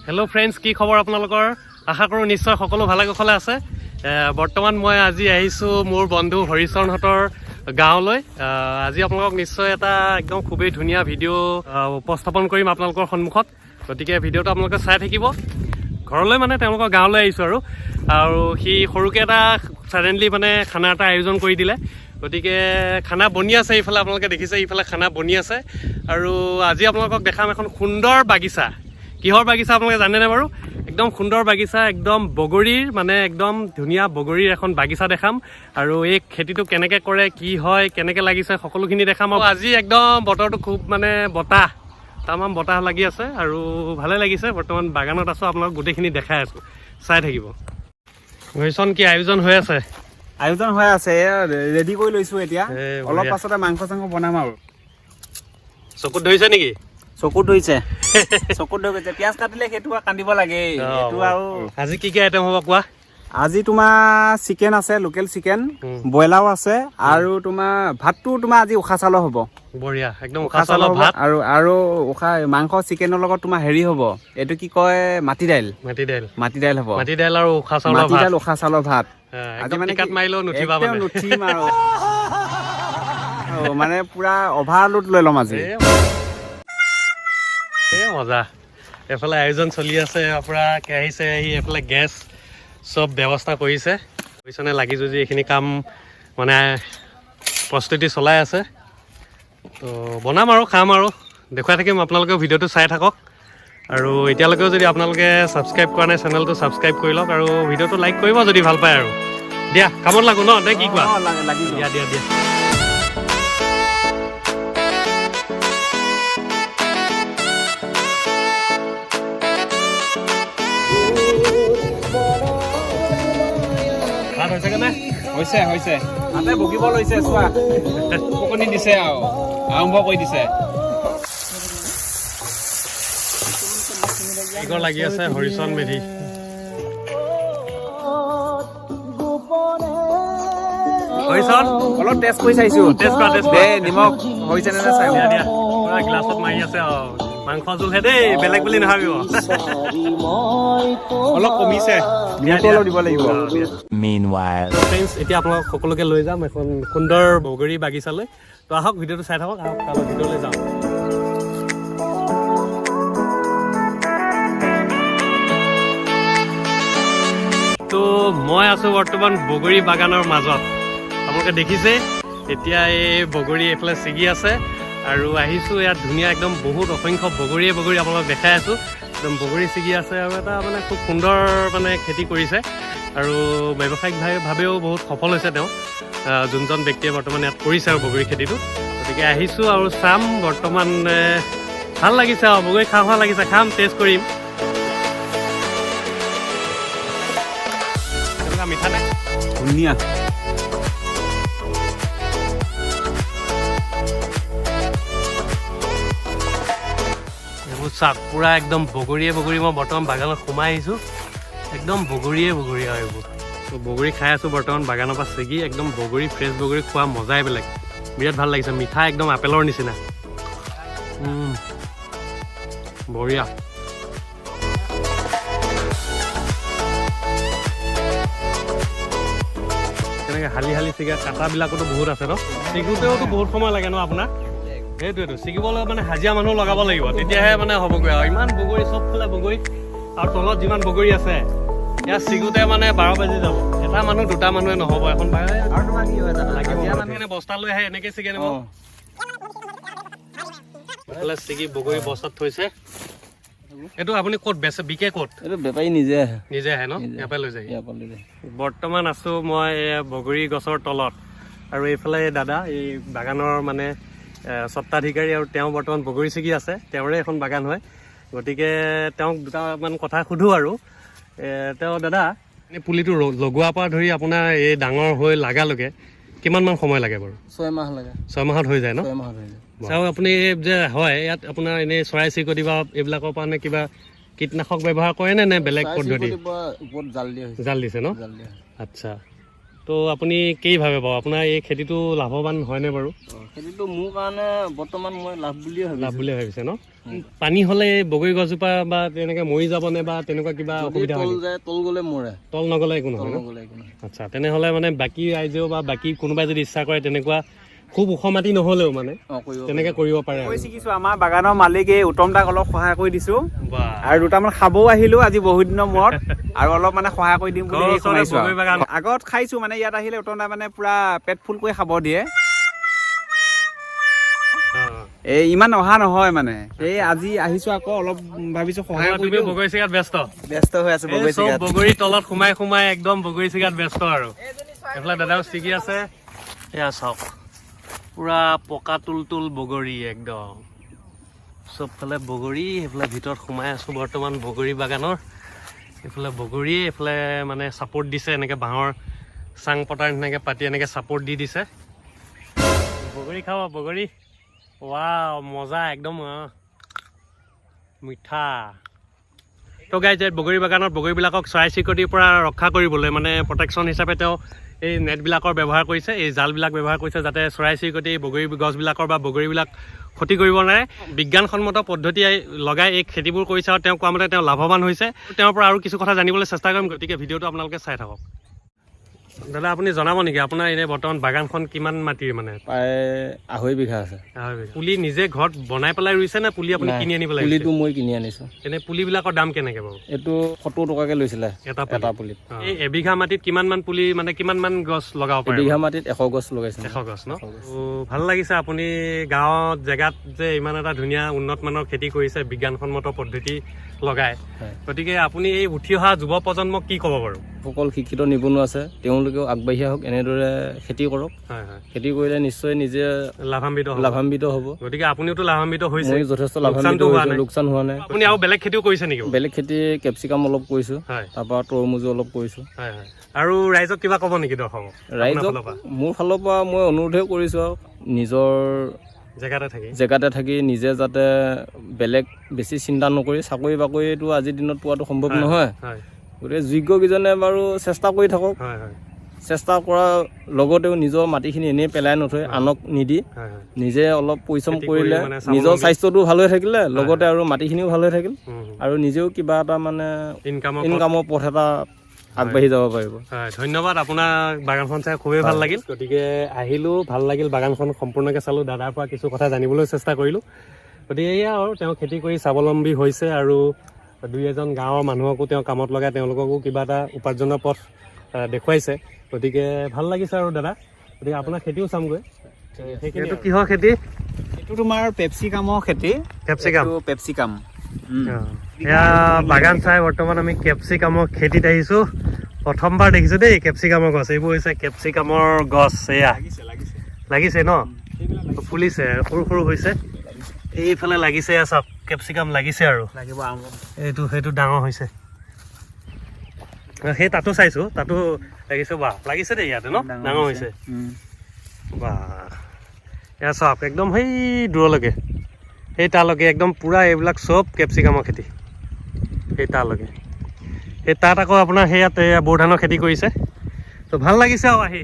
Hello' friends, কি খবৰ আপোনালোকৰ? আশা কৰোঁ নিশ্চয় সকলো ভালে কুশলে আছে। বৰ্তমান মই আজি আহিছোঁ মোৰ বন্ধু হৰিচৰণহঁতৰ গাঁৱলৈ। আজি আপোনালোকক নিশ্চয় এটা একদম খুবেই ধুনীয়া ভিডিঅ' উপস্থাপন কৰিম আপোনালোকৰ সন্মুখত। গতিকে ভিডিঅ'টো আপোনালোকে চাই থাকিব। ঘৰলৈ মানে তেওঁলোকৰ গাঁৱলৈ আহিছোঁ আৰু আৰু সি সৰুকৈ এটা ছাডেনলি মানে খানা এটা আয়োজন কৰি দিলে। গতিকে খানা বনি আছে এইফালে, আপোনালোকে দেখিছে এইফালে খানা বনি আছে। আৰু আজি আপোনালোকক দেখাম এখন সুন্দৰ বাগিচা। কিহৰ বাগিচা আপোনালোকে জানেনে বাৰু? একদম সুন্দৰ বাগিচা, একদম বগৰীৰ, মানে একদম ধুনীয়া বগৰীৰ এখন বাগিচা দেখাম। আৰু এই খেতিটো কেনেকৈ কৰে, কি হয়, কেনেকৈ লাগিছে, সকলোখিনি দেখাম। আৰু আজি একদম বতৰটো খুব মানে বতাহ, তামাম বতাহ লাগি আছে আৰু ভালে লাগিছে। বৰ্তমান বাগানত আছোঁ, আপোনালোক গোটেইখিনি দেখাই আছোঁ, চাই থাকিব। হৰিচৰণ, কি আয়োজন হৈ আছে? আয়োজন হৈ আছে, ৰেডি কৰি লৈছো এতিয়া। এই অলপ বঢ়িয়া। পাছতে মাংস চাংস বনাম আৰু। চকুত ধৰিছে নেকি? চকুত ধৰিছে, চকুত ধৰি গৈছে। পিঁয়াজ কাটিলে সেইটো আৰু কান্দিব লাগে সেইটো আৰু। আজি কি কি আইটেম হ'ব কোৱা? আজি তোমাৰ চিকেন আছে, লোকেল চিকেন, ব্ৰইলাৰো আছে আৰু তোমাৰ ভাতটো তোমাৰ আজি উখা চাউলৰ হ'ব। বঢ়িয়া, একদম উখা চাউলৰ হ'ব ভাত। আৰু আৰু উখা মাংস চিকেনৰ লগত তোমাৰ হেৰি হ'ব, এইটো কি কয়, মাটি দাইল। মাটি দাইল। মাটি দাইল হ'ব। মাটি দাইল আৰু উখা চাউলৰ মাটি ভাত। দাইল, উখা চাউলৰ ভাত। একদম টিকাত মাৰিলেও নুঠিবা। একদম মানে নুঠিম আৰু। অ, মানে পুৰা অভাৰলোড লৈ ল'ম আজি। এই মজা, এইফালে আয়োজন চলি আছে। পুৰা কেৰাহী চেৰাহী, এইফালে গেছ চব ব্যৱস্থা কৰিছে। বুজিছনে, লাগি যুঁজি এইখিনি কাম মানে প্ৰস্তুতি চলাই আছে। তো বনাম আৰু খাম আৰু দেখুৱাই থাকিম। আপোনালোকেও ভিডিঅ'টো চাই থাকক। আৰু এতিয়ালৈকেও যদি আপোনালোকে ছাবস্ক্ৰাইব কৰা নাই, চেনেলটো ছাবস্ক্ৰাইব কৰি লওক আৰু ভিডিঅ'টো লাইক কৰিব যদি ভাল পায়। আৰু দিয়া, কামত লাগো ন, নে কি কোৱা? অ, লাগি যোৱা। দিয়া দিয়া দিয়া। ভাত হৈছেগৈ নে? হৈছে হৈছে, হাতে বগিব লৈছে, চোৱা, পকনি দিছে আৰু আৰম্ভ কৰি দিছে। কাৰিকৰ লাগি আছে হৰিচৰণ মেধি। হৰিচৰণ। অলপ টেষ্ট কৰি চাইছো। টেষ্ট কৰা, টেষ্ট দে। কৰা। নিমখ হৈছে নে নাই চাই। দিয়া দিয়া, পুৰা গ্লাছত মাৰি আছে আৰু। মাংস জোলহে দেই, বেলেগ বুলি নাভাবিব। অলপ কমিছে, নিমখটো অলপ দিব লাগিব। Meanwhile. Friends, এতিয়া আপোনালোক সকলোকে লৈ যাম এখন সুন্দৰ বগৰী বাগিচালৈ। তো আহক, ভিডিঅ'টো চাই থাকক। আহক, তালৈ ভিতৰলৈ যাওঁ। তো মই আছোঁ বৰ্তমান বগৰী বাগানৰ মাজত। আপোনালোকে দেখিছে এতিয়া এই বগৰী এইফালে ছিগি আছে। আৰু আহিছোঁ ইয়াত ধুনীয়া একদম বহুত অসংখ্য বগৰীয়ে বগৰী আপোনালোকক দেখাই আছোঁ। একদম বগৰী ছিগি আছে আৰু এটা মানে খুব সুন্দৰ মানে খেতি কৰিছে আৰু ব্যৱসায়িকভাৱেও বহুত সফল হৈছে তেওঁ, যোনজন ব্যক্তিয়ে বৰ্তমান ইয়াত কৰিছে আৰু বগৰী খেতিটো। গতিকে আহিছোঁ আৰু চাম। বৰ্তমান ভাল লাগিছে আৰু বগৰী খাওঁ খাওঁ লাগিছে। খাম, টেষ্ট কৰিম। কেনেকুৱা, মিঠা নে? ধুনীয়া। এইবোৰ চাওক, পূৰা একদম বগৰীয়ে বগৰী। মই বৰ্তমান বাগানত সোমাই আহিছোঁ, একদম বগৰীয়ে বগৰী আৰু এইবোৰ। তো বগৰী খাই আছোঁ বৰ্তমান বাগানৰ পৰা ছিগি। একদম বগৰী, ফ্ৰেছ বগৰী খোৱা মজাই বেলেগ। বিৰাট ভাল লাগিছে, মিঠা একদম আপেলৰ নিচিনা। বঢ়িয়া। কেনেকৈ হালি হালি ছিগা, কাঁটাবিলাকতো বহুত আছে ন? ছিগোতেওতো বহুত সময় লাগে ন আপোনাৰ? সেইটোৱেতো, ছিগিবলৈ মানে হাজিৰা মানুহ লগাব লাগিব, তেতিয়াহে মানে হ'বগৈ। আৰু ইমান বগৰী, চবফালে বগৰী আৰু তলত যিমান বগৰী আছে, ইয়াত ছিগোতে মানে 12 বাজি যাব। এটা মানুহ দুটা মানুহে নহ'ব এখন আৰু তোমাৰ কি হয় জানা? লাগিব। হাজিৰা মানে বস্তা লৈ আহে, এনেকে ছিগে নিব। এইফালে ছিগি বগৰী বস্তাত থৈছে। এইটো আপুনি ক'ত বেচে, বিকে ক'ত? এইটো বেপাৰী নিজে আহে। নিজে আহে ন? ইয়াৰ পৰাই লৈ যায়? ইয়াৰ পৰা লৈ যায়। বৰ্তমান আছো মই এই বগৰী গছৰ তলত আৰু এইফালে এই দাদা, এই বাগানৰ মানে স্বত্বাধিকাৰী আৰু তেওঁ বৰ্তমান বগৰী ছিগি আছে। তেওঁৰে এখন বাগান হয়। গতিকে তেওঁক দুটামান কথা সোধোঁ। আৰু তেওঁ দাদা, এই পুলিটো লগোৱাৰ পৰা ধৰি আপোনাৰ এই ডাঙৰ হৈ লাগালৈকে কিমানমান সময় লাগে বাৰু? 6 মাহ লাগে। 6 মাহত হৈ যায় ন? 6 মাহত হৈ যায়। চাওক, আপুনি এই যে হয় ইয়াত আপোনাৰ এনেই চৰাই চিৰিকটি বা এইবিলাকৰ পৰা নে কিবা কীটনাশক ব্যৱহাৰ কৰে নে, নে বেলেগ চৰাই পদ্ধতি? চিৰিকটিৰ পৰা ওপৰত জাল দিয়া হৈছে। জাল দিছে ন? জাল দিয়া হৈছে। আচ্ছা। তো আপুনি কি ভাবে বাৰু, আপোনাৰ এই খেতিটো লাভৱান হয়নে বাৰু? খেতিটো মোৰ কাৰণে বৰ্তমান মই লাভ বুলিয়ে লাভ ভাবিছোঁ। বুলিয়ে ভাবিছে ন? পানী হ'লে এই বগৰী গছজোপা বা তেনেকৈ মৰি যাবনে বা তেনেকুৱা কিবা যদি অসুবিধা হয় তল নেকি? যায়, তল গ'লে মৰে। তল নগ'লে একো তল নহয় ন? নগ'লে একো নহয়। আচ্ছা, তেনেহ'লে মানে বাকী ৰাইজেও বা বাকী কোনোবাই যদি ইচ্ছা কৰে তেনেকুৱা খুব ওখ মাটি নহ'লেও মানে কৰিব তেনেকৈ কৰিব পাৰে মই আৰু। শিকিছো, আমাৰ বাগানৰ মালিক এই উত্তম দাক অলপ সহায় কৰি দিছো বাহ। আৰু দুটামান খাবও আহিলো আজি বহুত দিনৰ মূৰত, আৰু অলপ মানে সহায় কৰি দিম বুলি ঘৰৰ ওচৰতে সোমাইছো আৰু। বগৰী বাগান। আগত খাইছো মানে, ইয়াত আহিলে উত্তম দা মানে পুৰা পেট ফুল কৰি খাব দিয়ে। এই ইমান অহা নহয় মানে, এই আজি আহিছো আকৌ অলপ ভাবিছো সহায় কৰি তুমি দিওঁ। বগৰী চিগাত ব্যস্ত? ব্যস্ত হৈ আছো এই বগৰী চব চিগাত। বগৰী তলত সোমাই সোমাই একদম বগৰী চিগাত ব্যস্ত। আৰু এইফালে দাদাও ছিগি আছে। এয়া চাওক, পুৰা পকা তুল তুল বগৰী, একদম চবফালে বগৰী। সেইফালে ভিতৰত সোমাই আছো বৰ্তমান বগৰী বাগানৰ। এইফালে বগৰী, এইফালে মানে ছাপৰ্ট দিছে এনেকৈ বাঁহৰ চাং পতাৰ নিচিনাকৈ পাতি এনেকৈ ছাপৰ্ট দি দিছে। বগৰী খাব, বগৰী। ৱাও, মজা একদম, মিঠা। তো গাইজ, ইয়াত বগৰী বাগানত বগৰীবিলাকক চৰাই চিৰিকটিৰ পৰা ৰক্ষা কৰিবলৈ মানে প্ৰটেকশ্যন হিচাপে তেওঁ এই নেটবিলাকৰ ব্যৱহাৰ কৰিছে, এই জালবিলাক ব্যৱহাৰ কৰিছে, যাতে চৰাই চিৰিকটি বগৰী গছবিলাকৰ বা বগৰীবিলাক ক্ষতি কৰিব নোৱাৰে। বিজ্ঞানসন্মত পদ্ধতি লগাই এই খেতিবোৰ কৰিছে আৰু তেওঁ কোৱা মতে তেওঁ লাভৱান হৈছে। তেওঁৰ পৰা আৰু কিছু কথা জানিবলৈ চেষ্টা কৰিম, গতিকে ভিডিঅ'টো আপোনালোকে চাই থাকক। দাদা, আপুনি জনাব নেকি আপোনাৰ এনেই বৰ্তমান বাগানখন কিমান মাটিৰ মানে? প্ৰায় 2.5 বিঘা আছে। পুলি নিজে ঘৰত বনাই পেলাই ৰুইছে নে পুলি আপুনি নাই, কিনি আনি পেলাই পুলিটো ৰুইছে? মই কিনি আনিছো। এনে পুলিবিলাকৰ দাম কেনেকে বাৰু? এইটো 70 টকাকে লৈছিলে এটা পুলি? এটা পুলিত। এই এবিঘা মাটিত কিমান মান পুলি, মানে কিমান মান গছ লগাব পাৰে? এবিঘা মাটিত 100 গছ লগাইছে। 100 গছ ন? ভাল লাগিছে, আপুনি গাঁৱত জেগাত যে ইমান এটা ধুনীয়া উন্নত মানৰ খেতি কৰিছে বিজ্ঞানসন্মত পদ্ধতি লগাই। হয়। গতিকে আপুনি এই উঠি অহা যুৱ প্ৰজন্মক কি ক'ব বাৰু? সকল শিক্ষিত নিবনুৱা আছে, তেওঁলোকেও আগবাঢ়ি আহক, এনেদৰে খেতি কৰক। হয় হয় খেতি কৰিলে নিশ্চয় নিজে লাভান্বিত হ'ব। লাভান্বিত হ'ব। গতিকে আপুনিওতো লাভান্বিত হৈছে। ময়ো যথেষ্ট লাভান্বিত লোকচানটো হোৱা হৈছোঁ, নাই। লোকচান হোৱা নাই। আপুনি আৰু বেলেগ খেতিও কৰিছে নেকি? বেলেগ খেতি কেপচিকাম অলপ কৰিছোঁ, তাৰপৰা তৰমুজো অলপ কৰিছোঁ। হয় হয় আৰু ৰাইজক কিবা ক'ব নেকি দৰ্শকক? আপোনাৰ ৰাইজক ফালৰ পৰা? মোৰ ফালৰ পৰা মই অনুৰোধে কৰিছোঁ আৰু নিজৰ জেগাতে থাকি, জেগাতে থাকি নিজে যাতে বেলেগ বেছি চিন্তা নকৰি, চাকৰি বাকৰিটো আজিৰ দিনত পোৱাটো সম্ভৱ নহয়। গতিকে যোগ্যকেইজনে বাৰু চেষ্টা কৰি থাকক। হয় হয় চেষ্টা কৰাৰ লগতেও নিজৰ মাটিখিনি এনেই পেলাই নথৈ, আনক নিদি হয় হয় নিজে অলপ পৰিশ্ৰম খেতি কৰি কৰিলে মানে নিজৰ স্বাৱলম্বী। স্বাস্থ্যটো ভাল হৈ থাকিলে, লগতে আৰু মাটিখিনিও ভাল হৈ থাকিল আৰু নিজেও কিবা এটা মানে ইনকামৰ ইনকামৰ পথ এটা আগবাঢ়ি যাব পাৰিব। হয়, ধন্যবাদ। আপোনাৰ বাগানখন চাই খুবেই ভাল লাগিল। গতিকে আহিলোঁ, ভাল লাগিল, বাগানখন সম্পূৰ্ণকৈ চালোঁ, দাদাৰ পৰা কিছু কথা জানিবলৈ চেষ্টা কৰিলোঁ। গতিকে এয়া আৰু তেওঁ খেতি কৰি স্বাৱলম্বী হৈছে আৰু দুই এজন গাঁৱৰ মানুহকো তেওঁ কামত লগাই তেওঁলোককো কিবা এটা উপাৰ্জনৰ পথ দেখুৱাইছে। গতিকে ভাল লাগিছে আৰু দাদা, গতিকে আপোনাৰ খেতিও চামগৈ। এইটো কিহৰ খেতি? এইটো তোমাৰ পেপচিকামৰ খেতি। কেপচিকাম? এইটো পেপচিকাম। এয়া বাগান চাই বৰ্তমান আমি কেপচিকামৰ খেতিত আহিছোঁ। প্ৰথমবাৰ দেখিছোঁ দেই কেপচিকামৰ গছ। এইবোৰ হৈছে কেপচিকামৰ গছ। এয়া লাগিছে, লাগিছে। লাগিছে ন? ফুলিছে, সৰু সৰু হৈছে। এইফালে লাগিছে, এয়া চাওক, কেপচিকাম লাগিছে আৰু লাগিব আৰম্ভ। এইটো সেইটো ডাঙৰ হৈছে। সেই তাতো চাইছোঁ, তাতো লাগিছে। বাহ, লাগিছে দেই ইয়াতে ন? ডাঙৰ হৈছে। বাহ, এয়া চাওক, একদম সেই দূৰলৈকে, সেই তালৈকে একদম পূৰা এইবিলাক চব কেপচিকামৰ খেতি। সেই তালৈকে, সেই তাত আকৌ আপোনাৰ সেইয়াত এয়া বৰধানৰ খেতি কৰিছে। তো ভাল লাগিছে আৰু আহি।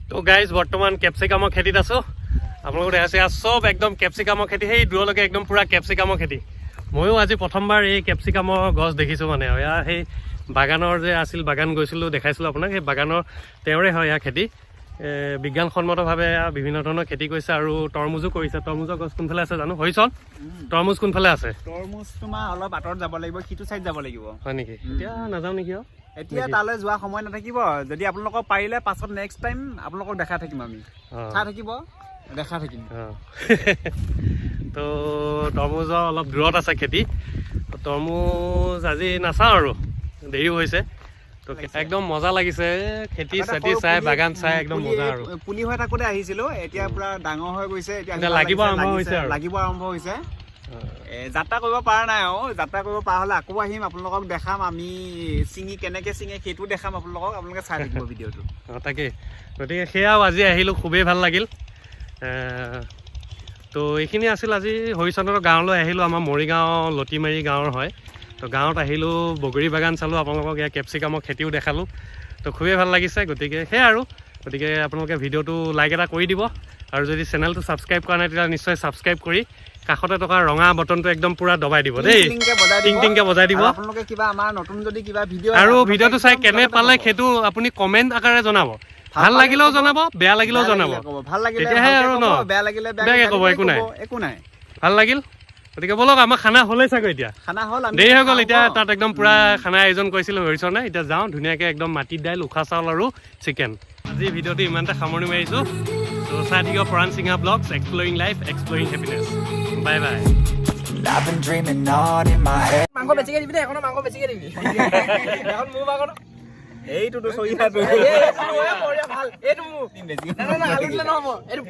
তো গাইজ, বৰ্তমান কেপচিকামৰ খেতিত আছোঁ। আপোনালোকক দেখাইছে, ইয়াত চব একদম কেপচিকামৰ খেতি, সেই দূৰলৈকে একদম পূৰা কেপচিকামৰ খেতি। ময়ো আজি প্ৰথমবাৰ এই কেপচিকামৰ গছ দেখিছোঁ মানে। আৰু ইয়াৰ সেই বাগানৰ যে আছিল, বাগান গৈছিলোঁ, দেখাইছিলোঁ আপোনাক, সেই বাগানৰ তেওঁৰে হয় ইয়াৰ খেতি। বিজ্ঞানসন্মতভাৱে এয়া বিভিন্ন ধৰণৰ খেতি কৰিছে আৰু তৰমুজো কৰিছে। তৰমুজৰ গছ কোনফালে আছে জানো? হৰিচন, তৰমুজ কোনফালে আছে? তৰমুজ তোমাৰ অলপ আঁতৰত যাব লাগিব, সিটো চাইড যাব লাগিব। হয় নেকি? এতিয়া নাযাওঁ নেকি আৰু? এতিয়া তালৈ যোৱা সময় নাথাকিব। যদি আপোনালোকক পাৰিলে পাছত নেক্সট টাইম আপোনালোকক দেখাই থাকিম আমি। চাই থাকিব, দেখাই থাকিম। তো তৰমুজৰ অলপ দূৰত আছে খেতি। তৰমুজ আজি নাচাওঁ আৰু, দেৰিও হৈছে। তো একদম মজা লাগিছে খেতি আগতে চেতি সৰু চাই, বাগান চাই একদম পুলি মজা আৰু। পুলি হৈ থাকোঁতে আহিছিলো, এতিয়া পুৰা ডাঙৰ হৈ গৈছে। এতিয়া এতিয়া লাগিব লাগিছে, আৰম্ভ হৈছে আৰু। লাগিব আৰম্ভ হৈছে। যাত্ৰা কৰিব পৰা নাই আৰু, যাত্ৰা কৰিব পৰা হ'লে আকৌ আহিম, আপোনালোকক দেখাম আমি ছিঙি কেনেকে ছিঙে সেইটো দেখাম আপোনালোকক। আপোনালোকে চাই থাকিব ভিডিঅ'টো। তাকেই, গতিকে সেয়াও আজি আহিলোঁ, খুবেই ভাল লাগিল। তো এইখিনি আছিল আজি হৰিচন্দ্ৰ গাঁৱলৈ আহিলোঁ। আমাৰ মৰিগাঁও লতিমাৰী গাঁৱৰ হয়। তো গাঁৱত আহিলোঁ, বগৰী বাগান চালোঁ, আপোনালোকক ইয়াৰ কেপচিকামৰ খেতিও দেখালোঁ। তো খুবেই ভাল লাগিছে। গতিকে সেয়া আৰু। গতিকে আপোনালোকে ভিডিঅ'টো লাইক এটা কৰি দিব আৰু যদি চেনেলটো ছাবস্ক্ৰাইব কৰা নাই, তেতিয়া নিশ্চয় ছাবস্ক্ৰাইব কৰি কাষতে থকা ৰঙা বটনটো একদম পূৰা দবাই দিব দেই। টিংকে বজাই টিং দিব। টিংকে বজাই দিব। আৰু আপোনালোকে কিবা আমাৰ নতুন যদি কিবা ভিডিঅ' আৰু ভিডিঅ'টো চাই কেনে পালে সেইটো আপুনি কমেণ্ট আকাৰে জনাব। ভাল পালে লাগিলেও ক'ব, জনাব, বেয়া লাগিলেও জনাব। ভাল লাগিলে তেতিয়াহে ভালকে আৰু ক'ব, ন? বেয়া লাগিলে বেয়াকে ক'ব, গালি একো নাই। একো নাই। ভাল লাগিল। গতিকে ব'লক, আমাৰ খানা হ'লেই চাগৈ এতিয়া। খানা হ'ল, আমি দেৰি হৈ গ'ল এতিয়া। খাওঁ। তাত একদম পূৰা খানা আয়োজন কৰিছিলোঁ হৰিচৰণে। এতিয়া যাওঁ ধুনীয়াকৈ একদম মাটিৰ দাইল, উখোৱা চাউল আৰু চিকেন। আজি ভিডিঅ'টো ইমানতে সামৰণি মাৰিছোঁ। ত' চাই থাকিব Paran Sinha blogs, exploring life, exploring happiness. Bye bye. I've been dreaming on in my head. মাংস বেছিকে দিবি দেই, এখনৰ মাংস বেছিকে দিবি। এখন মোৰ ভাগৰ। এইটোতো চৰিয়াটো। এই, এইটো মোৰ, ভাল, এইটো মোৰ। বেছি না, না, না, আলু দিলে নহ'ব এইটো।